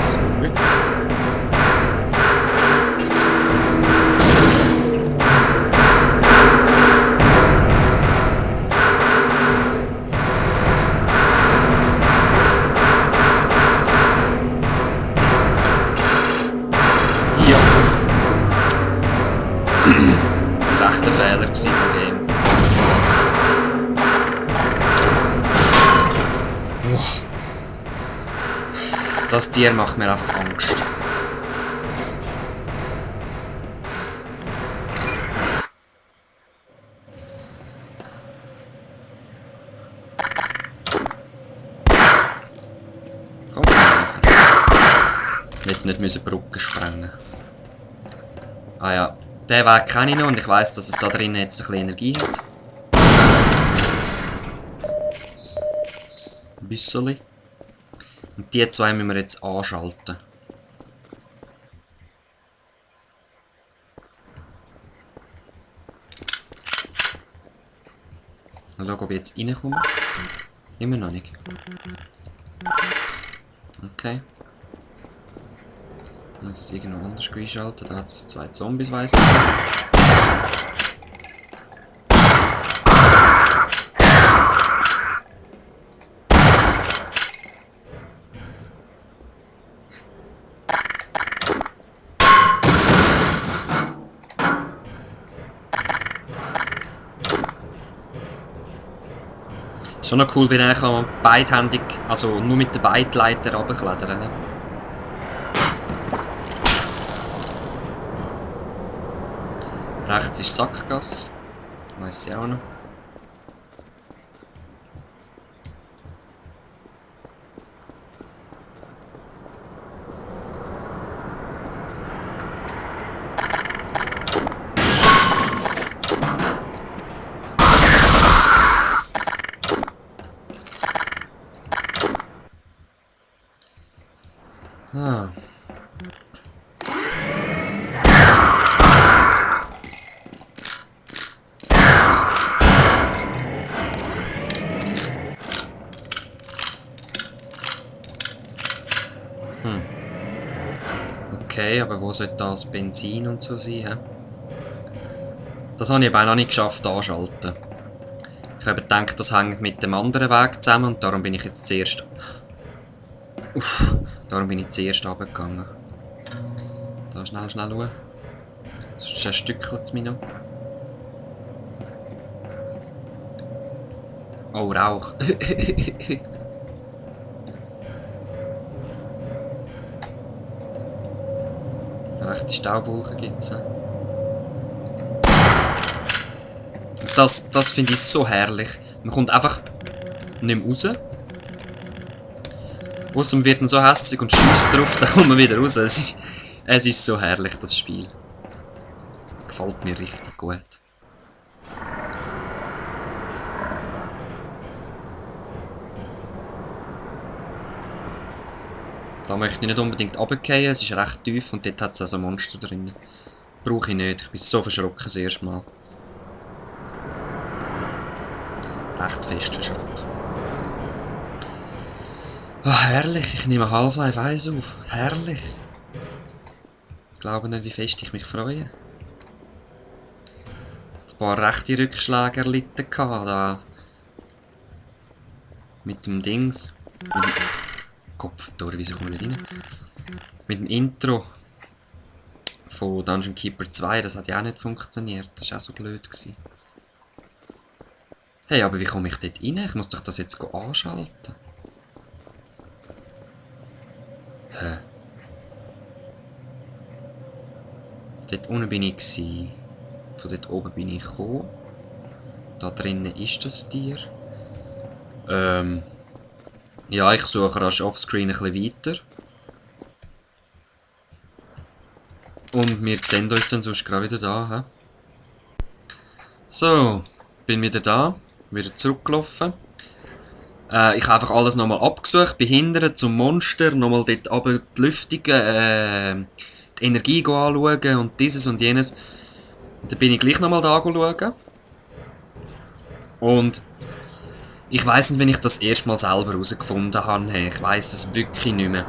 Sorry. Rechter Fehler gewesen vom Game. Das Tier macht mir einfach Angst. Komm, ich nicht müssen die Brücke sprengen. Ah ja. Den Weg kenne ich noch und ich weiss, dass es da drinnen jetzt ein bisschen Energie hat. Ein bisschen. Und die zwei müssen wir jetzt anschalten. Mal schauen, ob ich jetzt reinkomme. Immer noch nicht. Okay. Ich muss es irgendwo anders einschalten. Da hat es zwei Zombies, weiss ich. Schon noch cool, wie dann kann man beidhändig, also nur mit der Beidleiter runterklettern. Rechts ist Sackgasse. Weiss ich auch noch. Ah. Okay, aber wo sollte das Benzin und so sein? He? Das habe ich aber auch noch nicht geschafft anschalten. Ich habe gedacht, das hängt mit dem anderen Weg zusammen und darum bin ich jetzt zuerst... darum bin ich zuerst runtergegangen. Da schnell schauen. Sonst zerstückelt es mich noch. Oh, Rauch. Rechte Staubwolken gibt es. Das finde ich so herrlich. Man kommt einfach nicht mehr raus. Ausser man wird dann so hässlich und schiesst drauf, dann kommt man wieder raus. Es ist so herrlich, das Spiel. Gefällt mir richtig gut. Da möchte ich nicht unbedingt runterfallen, es ist recht tief und dort hat es also Monster drin. Brauche ich nicht, ich bin so verschrocken das erste Mal. Recht fest verschrocken. Ah, herrlich, ich nehme Half-Life 1 auf. Herrlich. Ich glaube nicht, wie fest ich mich freue. Ein paar rechte Rückschläge erlitten da. Mit dem Dings. Kopftor, wieso komme ich nicht rein? Mit dem Intro von Dungeon Keeper 2, das hat ja auch nicht funktioniert. Das war auch so blöd gewesen. Hey, aber wie komme ich dort rein? Ich muss doch das jetzt anschalten. Hä? Dort unten bin ich gewesen. Von dort oben bin ich gekommen. Da drinnen ist das Tier. Ja, ich suche rasch offscreen ein bisschen weiter. Und wir sehen uns dann sonst gerade wieder da. He? So, bin wieder da. Wieder zurückgelaufen. Ich habe einfach alles nochmal abgesucht. Behindert zum Monster. Nochmal dort aber die Lüftung, die Energie anschauen und dieses und jenes. Und dann bin ich gleich nochmal da schauen. Und ich weiss nicht, wenn ich das erste Mal selber herausgefunden habe. Ich weiss es wirklich nicht mehr.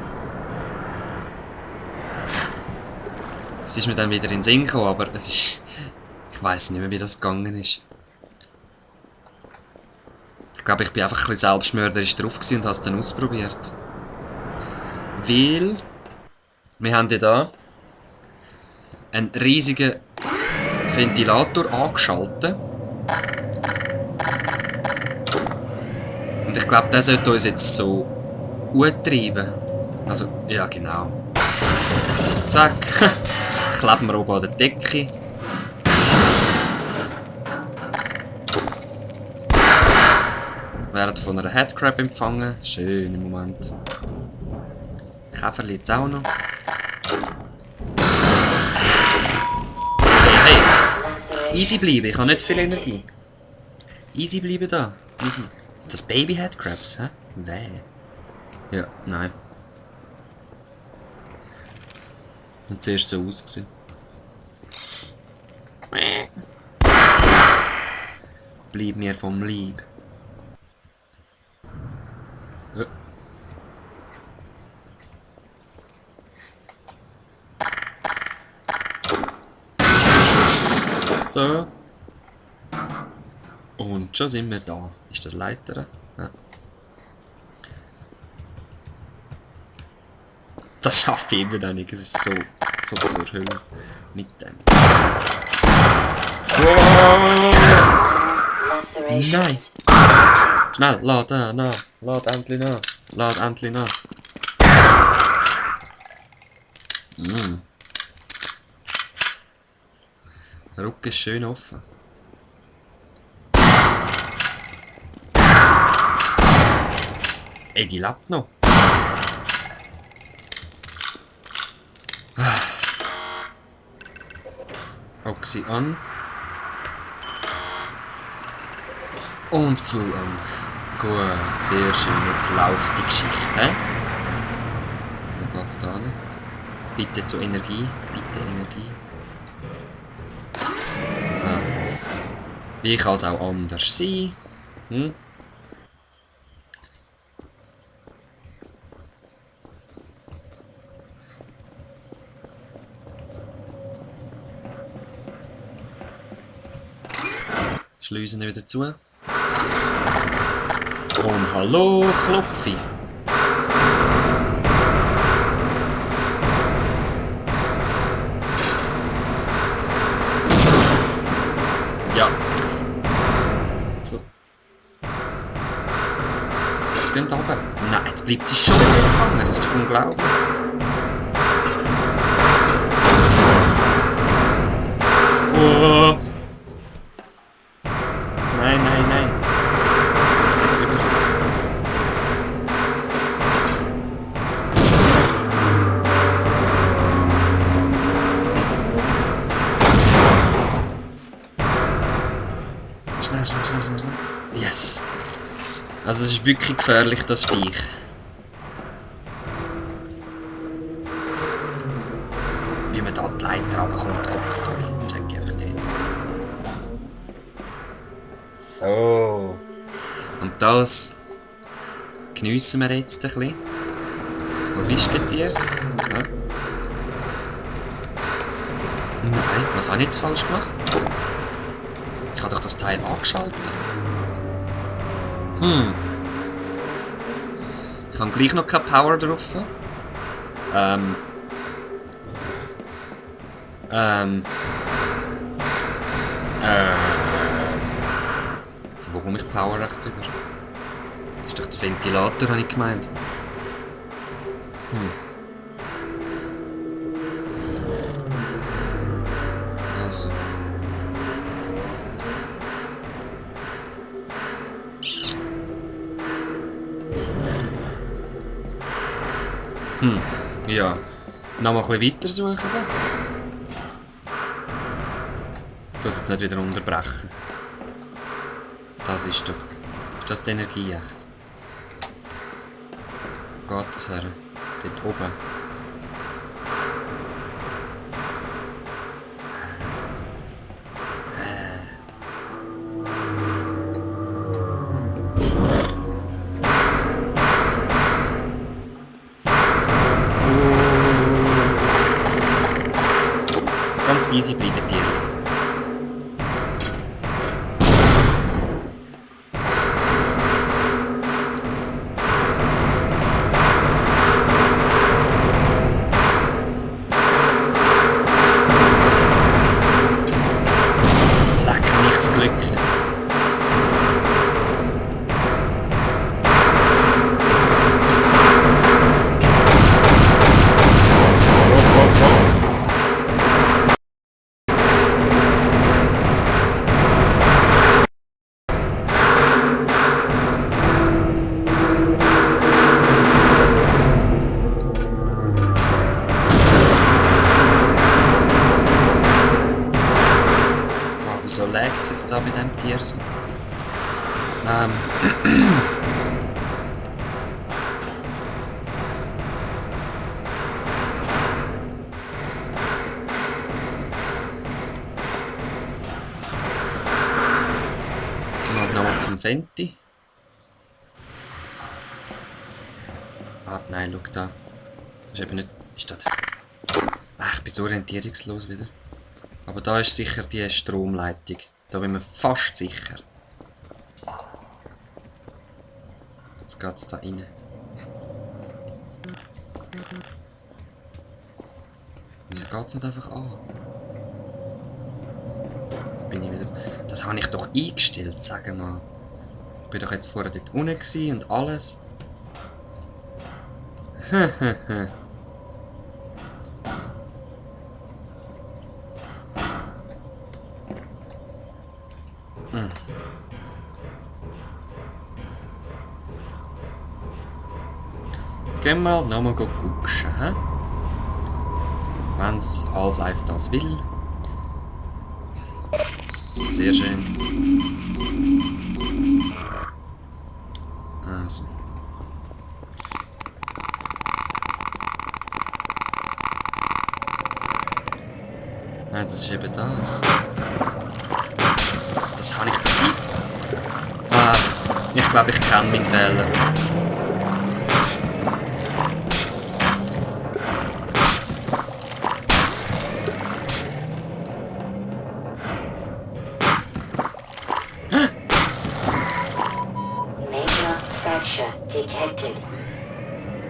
Es ist mir dann wieder in den Sinn gekommen, aber es ist... Ich weiss nicht mehr, wie das gegangen ist. Ich glaube, ich bin einfach ein bisschen selbstmörderisch drauf gewesen und habe es dann ausprobiert. Weil... Wir haben ja da einen riesigen Ventilator angeschaltet. Und ich glaube, der sollte uns jetzt so treiben. Also, ja genau. Zack. Kleben wir oben an der Decke. Werden von einer Headcrab empfangen. Schön im Moment. Käferli jetzt auch noch. Hey, hey. Easy bleiben, ich habe nicht viel Energie. Easy bleiben da. Sind das Baby Headcrabs, hä? Weh. Ja, nein. Und zuerst so ausgesehen. Bleib mir vom Leib. Ja. So. Und schon sind wir da. Ist das Leiter? Ja. Das schaffe ich immer noch nicht. Es ist so zur Hölle mit dem. Nein! Schnell, lad nach. Lad endlich nach. Lad endlich nach. Der Rücken ist schön offen. Ey, die lebt noch. Oxy an. Und full an. Gut, sehr schön. Jetzt läuft die Geschichte. He? Wo geht's da hin? Bitte zur Energie. Bitte Energie. Wie kann es auch anders sein? Hm? Schließen wir wieder zu. Und hallo, Klopfi. Ja. So. Geht runter. Nein, jetzt bleibt sie schon nicht hängen. Das ist doch unglaublich. Oh. Nein. Was ist da drüber? Schnell. Yes. Also es ist wirklich gefährlich, das Viech. Wie man da die Leiter runterkommt, Kopf, check ich einfach nicht. So. Und das geniessen wir jetzt ein bisschen. Wo bist du dir? Ja. Nein, was habe ich jetzt falsch gemacht? Ich habe doch das Teil angeschaltet. Ich habe gleich noch keine Power drauf. Wo komme ich Power recht über? Das ist doch der Ventilator, habe ich gemeint. Also. Ja. Noch mal ein bisschen weiter suchen dann. Das jetzt nicht wieder unterbrechen. Das ist doch... Ist das die Energie echt? Geht das her? Dort oben. Ganz easy bleiben, Tierchen. Leck mich das Glück. Wieso laggt es jetzt da bei diesem Tier so? Nochmal zum Fenty. Ah, nein, schau da. Das ist eben nicht... Ist das... Ach, ich bin so orientierungslos wieder. Aber da ist sicher die Stromleitung. Da bin ich mir fast sicher. Jetzt geht es da rein. Wieso geht es nicht einfach an? Jetzt bin ich wieder... Das habe ich doch eingestellt, sag mal. Ich bin doch jetzt vorher dort unten gewesen und alles. Gehen wir nochmal gucken, wenn es Half-Life das will. Sehr schön. Also. Nein, das ist eben das. Das habe ich doch nicht. Ah, ich glaube, ich kenne meinen Fehler.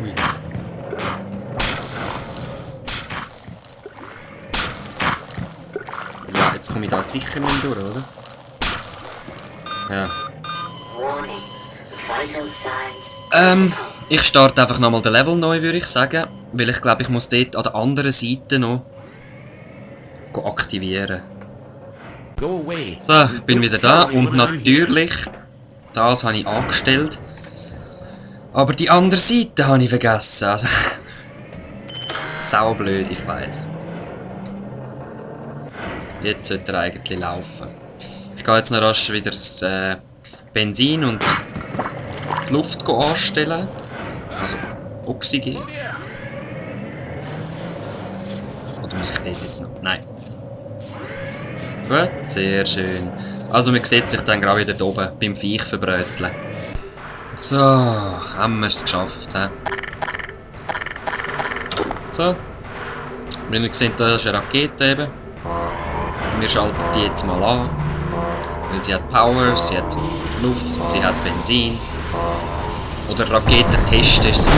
Ui. Ja, jetzt komme ich da sicher nicht durch, oder? Ja. Ich starte einfach nochmal den Level neu, würde ich sagen. Weil ich glaube, ich muss dort an der anderen Seite noch aktivieren. So, ich bin wieder da und natürlich, das habe ich angestellt. Aber die andere Seite habe ich vergessen. Also, saublöd, ich weiss. Jetzt sollte er eigentlich laufen. Ich gehe jetzt noch rasch wieder das Benzin und die Luft anstellen. Also Oxygen. Oder muss ich dort jetzt noch? Nein. Gut, sehr schön. Also man sieht sich dann gerade wieder oben beim Viech verbröteln. So, haben wir es geschafft. He? So. Wie ihr seht, da ist eine Rakete eben. Wir schalten die jetzt mal an. Weil sie hat Power, sie hat Luft, sie hat Benzin. Oder Raketentest ist sie.